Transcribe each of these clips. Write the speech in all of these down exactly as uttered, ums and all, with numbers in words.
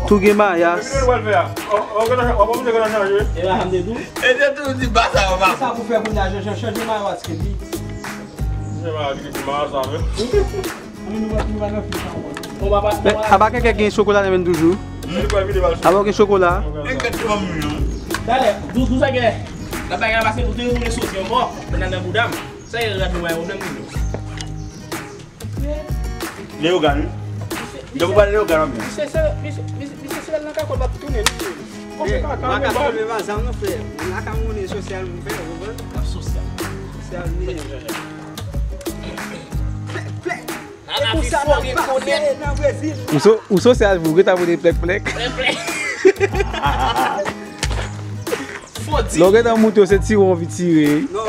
Tou gen mayas. Kisa w ap fè a? Ou, ou, ou, ou, ou, ou, ou chanje? E la, m te di w. E te tou di ba sa yo, pa. Kisa pou fè kounye a, Jean Jean, chanje mayo a, Skady? Chanje mayo a, ki te di mayo sa, men. Bon, papa, men, apa kèkè gen chokola nan men toujou? Apa gen chokola? Talè, dou, dou sa gen. Nan bagay la, paske nou te woule soti ankò, nan, nan bouda m. Sa e rad nou wè, ou menm nou. Leyogan, wi. Depi w pale Leyogan, w ap byen. Misye se, misye, misye, misye se nan kakòl, l ap tounen, misye. Misye pa ka menm ba. Makak, menm pa zam nou fè. Lakay mwen, sosyal mwen fè, ou konprann? Sosyal. Sosyal, men. Plèk, plèk. E konsa n ap pase nan Brezil. Ou so-, ou sosyal, vre, ou gentan voye plèk, plèk. Plèk, plèk. Fodi. Lè w gentan moute, se tire w anvi tire. Non,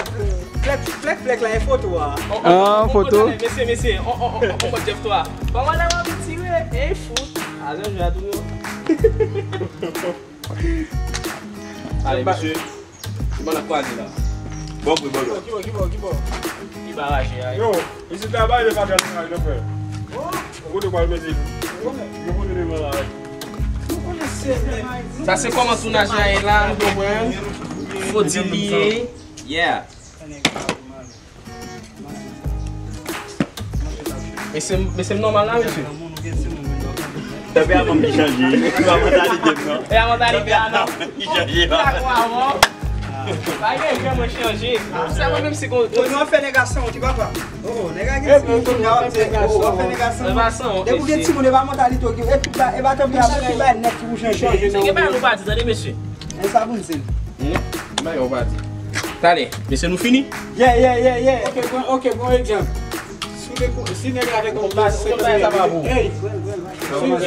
plèk, plèk, plèk la, e foto a. Ah, foto. Mesye, mesye, on, on, on, on, on, Jeff twa. Kòman lè w anvi tire? E fout. A jan jwe a tou yo. Ale, mesye. Se pa nan kwaze la. Bon, bon, bon. Ki bò, ki bò, ki bò? Ki baraje a? Yo, isit la, ba yo pa gade la, yo fè. Ou kote kwa mezi? Yo kote devan la. Sa se kòman tounaj la ye la, nou konprann. Fodi li ye. Yeah. Mesye, mesye m nòmal la, mesye. Tanpè a mwen ki chanje. Se pa mantalite m, non. E a mantalite a, non. Tanpè a mwen ki chanje, non. Pa gen jan mwen chanje. Se mwen menm si kon. Ou fè nèg a sanwont, papa. Oh, nèg a gen timoun kounye a, w ap di, oh, w ap fè nèg a sanwont. Depi w gen timoun, e pa mantalite w gen, e tout ba, e pa tanpè a, tout bagay nèt ki pou chanje. Se gen bagay nou pa di, tande, mesye. E sa pou n di. Hmm? Bagay ou pa di. Talè, mesye, nou fini? Yeah, yeah, yeah, yeah. Ok, bon, ok, bon egzanp. Si w te ko-, si nèg la te konn pase senkant mil, ey, si, si,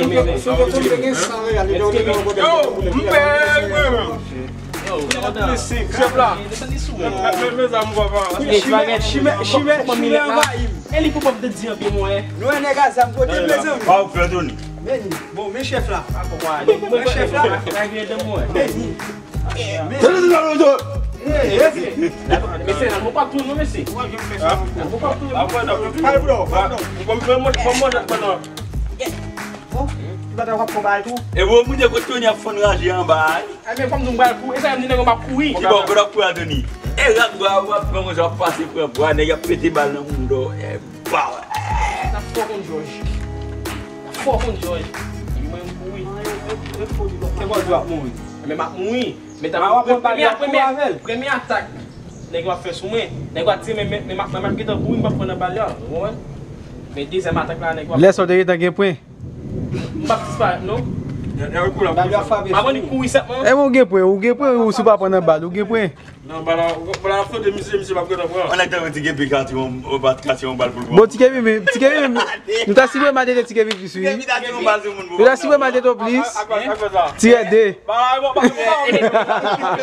si w te konn te gen san real, li te konn te gen. Yo, m pè, m pè. Yo, chèf la. Chimè, chimè, chimè, chimè anvayi m. E li pou pòp de di anpil mwen. Nou wè nèg a zam kote, mezanmi. Pa ou fè Tony. Meni. Bon, men chèf la. Men chèf la. Men. Mesye, nan mwen pa tou non, mesye. Nan mwen pa tou non. Apre, non. Bon, bon, bon, bon, bon. Bon, li pa ta w ap fè bagay tou. E bon, moun de kote Tony ap fann raje anba a, wi. Ebyen, fò m di w m pral kouri. E sa m di nèg yo m ap kouri. Ki bò, kote w ap kouri a, Tony? E rad bwa, w ap pran konsa, w ap pase pran bwa, nèg y ap pete bal nan moun do. E, baw. N ap fò konn Jòj. N ap fò konn Jòj. Epi mwen, m kouri. Se bò di w ap mouri. Men m ap mouri. Men ta premye, premye, premye atak nèg yo ap fè sou mwen. Nèg yo ap tire, men, men, men m ap, men m ap gentan kouri, m p ap pran nan bal la. Ou konprann? Men dezyèm atak la, nèg yo ap. Lè sa w te gentan gen pwen. M p ap disparèt, non. Bal yo ap frape sou ou. Avan li kouri sèlman. E ou gen pwen, ou gen pwen, ou si w pa pran nan bal, ou gen pwen. Non, bal la, bal la ap sote, misye, misye p ap gentan pran. Yon nèg tankou Ti Kepi ka tire yon, ka tire yon bal pou l pran. Bon, Ti Kepi, men, Ti Kepi, men, nou ta sipoze mate de Ti Kepi plis, wi. Ti Kepi ta tire yon bal sou moun pou pran. Nou ta sipoze mate to plis. Ak, ak, ak sa. Tire de. Bal la, bal la,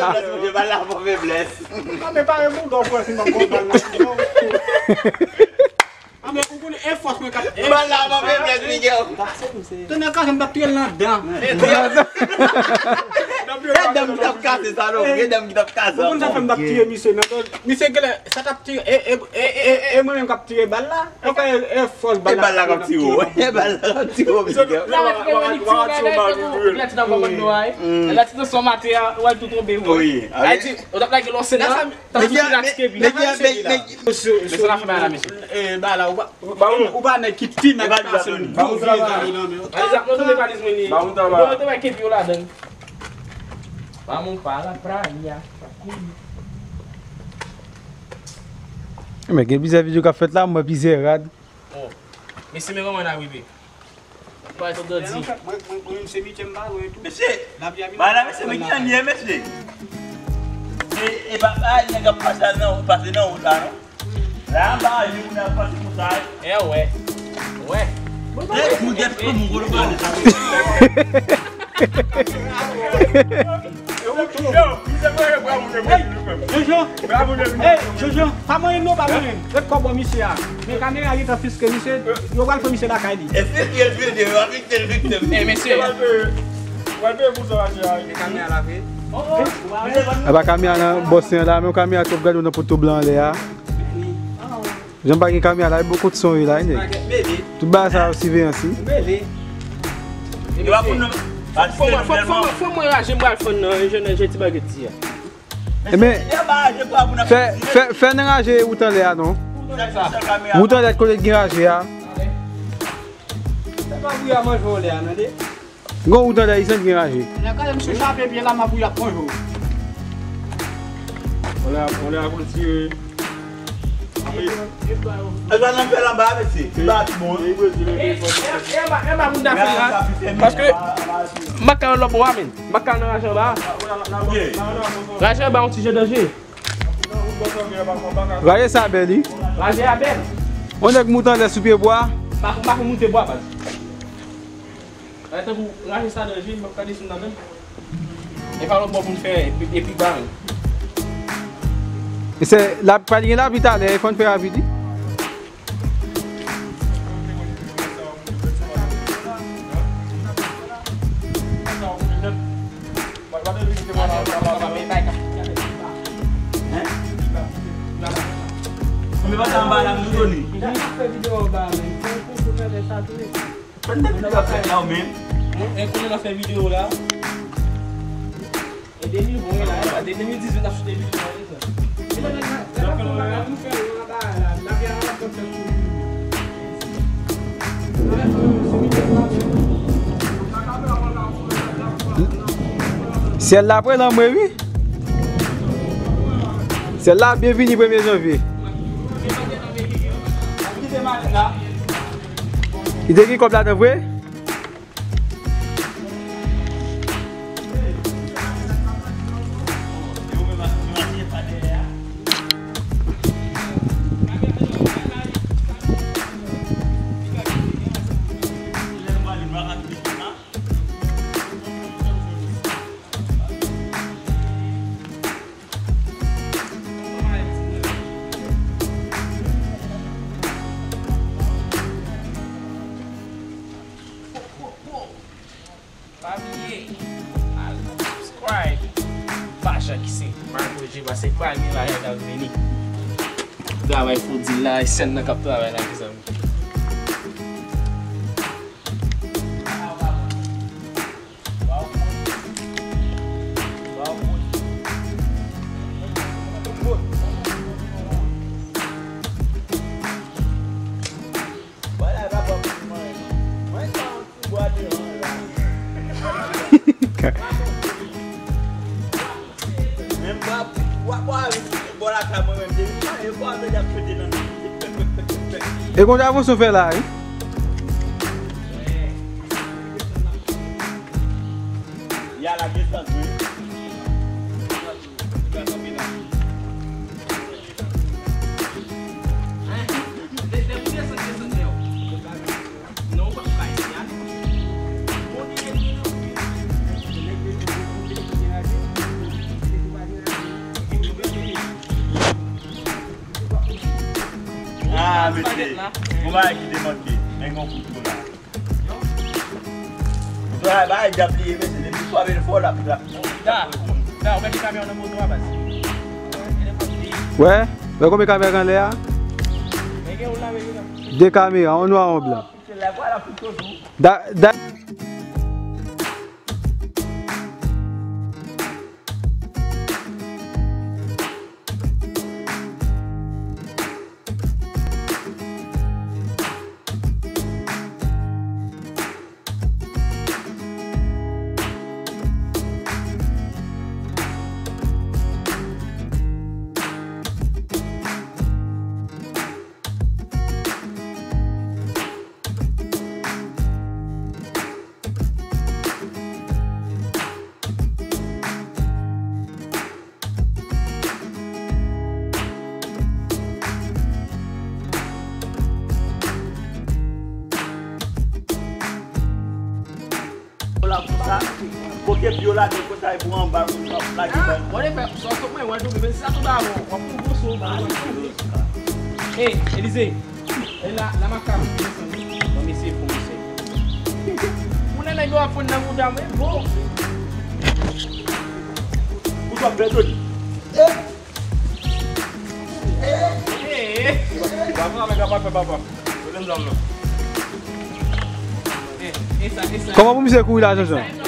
bal la, bal la, feblès. A, men pa yon bouda w pran si m ap pran bal la. A, men ou konnen e fòs mwen k ap. Bal la pa feblès, Miguel. Tonnè kraze m, t ap tire l nan dan. E dan m ki t ap kase sa, non. E dan m ki t ap kase. Ou konn sa fè m t ap tire misye nan dan. Misye genlè, sa t ap tire, e, e mwen menm k ap tire bal la. E fòs bal la k ap tire w. E bal la k ap tire w, Miguel. Lè ti nan kòmand nou a, lè ti nan sòm atè a, w al tou tonbe, wi. Ay di, ou t ap lage lòsen nan. Mesye, mesye, mesye. Mesye, la fè bagay la, mesye. E, ba la, ou pa, ou pa nèg ki ti nèg pase nou. Bon, vye zam nan, men. Valiz la, non, non, men valiz mwen li. Bon, mete bay kepi yo ladan. Vamos para a praia. Men gen plizyè videyo k ap fèt la, m wè plizyè rad. Oh. Mesye, men kòman n a rive? Bay tout dandi. Mwen, mwen, mwen, se Michel m pa lwen tou. Mesye, ba la, mesye, men ki jan li ye, mesye? E, e pa, pa nèg ap pase nan, pase nan wout la, non? La, ba, yon moun ap pase konsa. E, wè. Wè. E, moun gen tout moun, gwo pale sa. Yo, misye mwen, yo, bravo, yo, bravo. Hey, Jojo. Bravo, yo. Hey, Jojo, pa manyen non, pa manyen. Ret kò bò misye a. Men kamera gentan fiske misye, yo pral pran misye lakay li. E fiske l, fiske l, yo fiske l, fiske l. Hey, mesye. Pral peye, pral peye pou sa, misye a. Men kamera la vre. Oh, oh. Apa kamera nan bòs la, men kamera twòp gade w nan poto blan anlè a. Jan pa gen kamera la, e bon kot son yo la, nèg. Tout bagay sa yo siveyans, wi. Mele. Fò mwen, fò, fò, fò mwen raje, m pral fann nan, je, je ti bagay ti a. Ebyen, fè, fè, fè n raje wout anlè a non. Wout anlè kote k gen raje a. Gon wout anlè isit gen raje. Nan kale misye chape pye la, m ap wè y ap manje w. Anlè a, anlè a konn tire. E pa nan fè l anba, mesye. Li pa pi bon, wi. E, e, e anba, e anba moun ta fè la. Paske m pa ka yon lòt bò a, men. M pa ka nan raje anba. Raje anba yon ti jan danje. Raje sa bèl, wi. Raje a bèl. On nèg moute anlè sou pye bwa. M pa, m pa konn moute bwa, baz. Ay, tankou raje sa danje, m ap ka desann ladan. E pa lòt bò pou n fè, epi, epi ba. Se la, pral gen lapli talè, fò n fè rapid, wi. Konbyen pase anba la, m tou Tony? Fè videyo anba, men. Fè videyo ap fèt la, ou menm. E konnen l ap fè videyo la. E de mil ven la, de mil dizuit n ap choute videyo la, se sa. Syèl la pre nan mwen, wi. Syèl la byen vini premye janvye. Li te gen kòb ladan vre? Pa bliye, al subscribe. Pa jan ki se Marco G, paske pa gen bagay k ap vini. Travay fou di la, e sèn nan k ap travay la, mezanmi. E konn avanse w fè la, wi. Ah, mesye. Gon bagay ki te manke. Men gon kout kou la. Travay, bagay djab li ye, mesye. Depi swa vin fò, l ap, l ap. Da, da, ou mete kamera nan moto a, baz. Wè, wè konbyen kamera k anlè a? De kamera, yon nwa, yon blan. Da, da. La konsa, kote pye w lage konsa, epi w anba, w ap lage bay. Mwen fè sòs mwen, wè tou, men sa tou ba bon, w ap pran gwo sou ba. Hey, Elize, e la, la makab, bon, mesye, bon, mesye. Moun nan nèg yo ap fonn nan mouda mwen, bon. Kout w ap fè, Tony. Hey. Papa, men kapab fè papa. Mete m zam nan. Hey. Kòman pou misye kouri la, Jean Jean?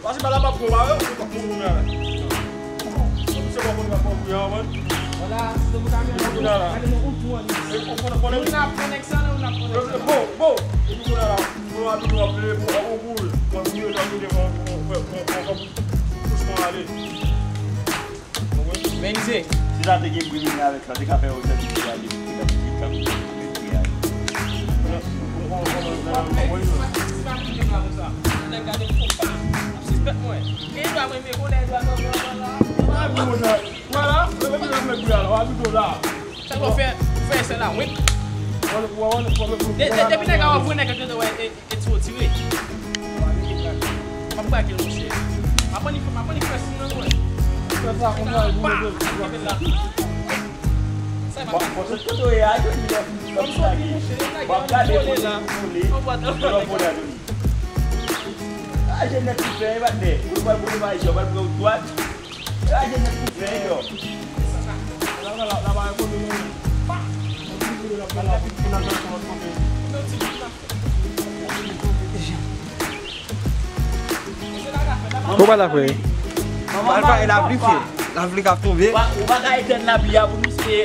Pase pa la pa pran ba yo, ou pa mouri menm. Bon, bon. Epi kounye a la, pou w ap vin w ap leve pou w ap kouri, pou w ap vin w ap leve pou w ap kouri, pou w ap kouri, pou w ap kouri. Men misye. Si sa te gen bri vini avèk sa, te ka fè yo sèvi pou gade, pou gade, pou gade. Nèg gade m konpa, ap sispèk mwen. Gen dwa mwen, men konnen dwa mwen, mwen, mwen, mwen. Wala, mwen, mwen, mwen, mwen, mwen, mwen, mwen. Sa w fè, ou fè sè la, wi. De-, de-, depi nèg a wè vre nèg ap tande wè, e, e, ti wotire. M ap brake l, monchè. M ap annik, m ap annik fè siy nan mwen. Fè sa, konn al, pa, pa kenbe l la. Sa e pa. Bon, bon, se kote w ye a, Joni, lè w ap soti, monchè, nèg ap vole la. Ou ap gade kote w vole. Ou ap vole a, Joni. A, jèn nèg ki fè, e pa de. Ou pral vole pa isit, ou pral pran wout dwat. Ou pa la, frè? Manman, pa e lapli, frè. Lapli k ap tonbe. Ou pa ka etèn lapli a pou nou, se.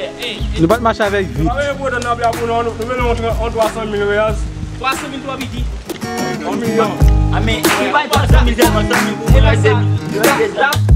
Nou pa t mache avèk vit. Nou pa gen pwoblèm lapli a pou nou, nou, nou vle yon twa san mil reyaz. Twa san mil twò piti. Yon milyon. A, men, si w bay twa san mil sèlman, san mil pou mwen, se, se, se,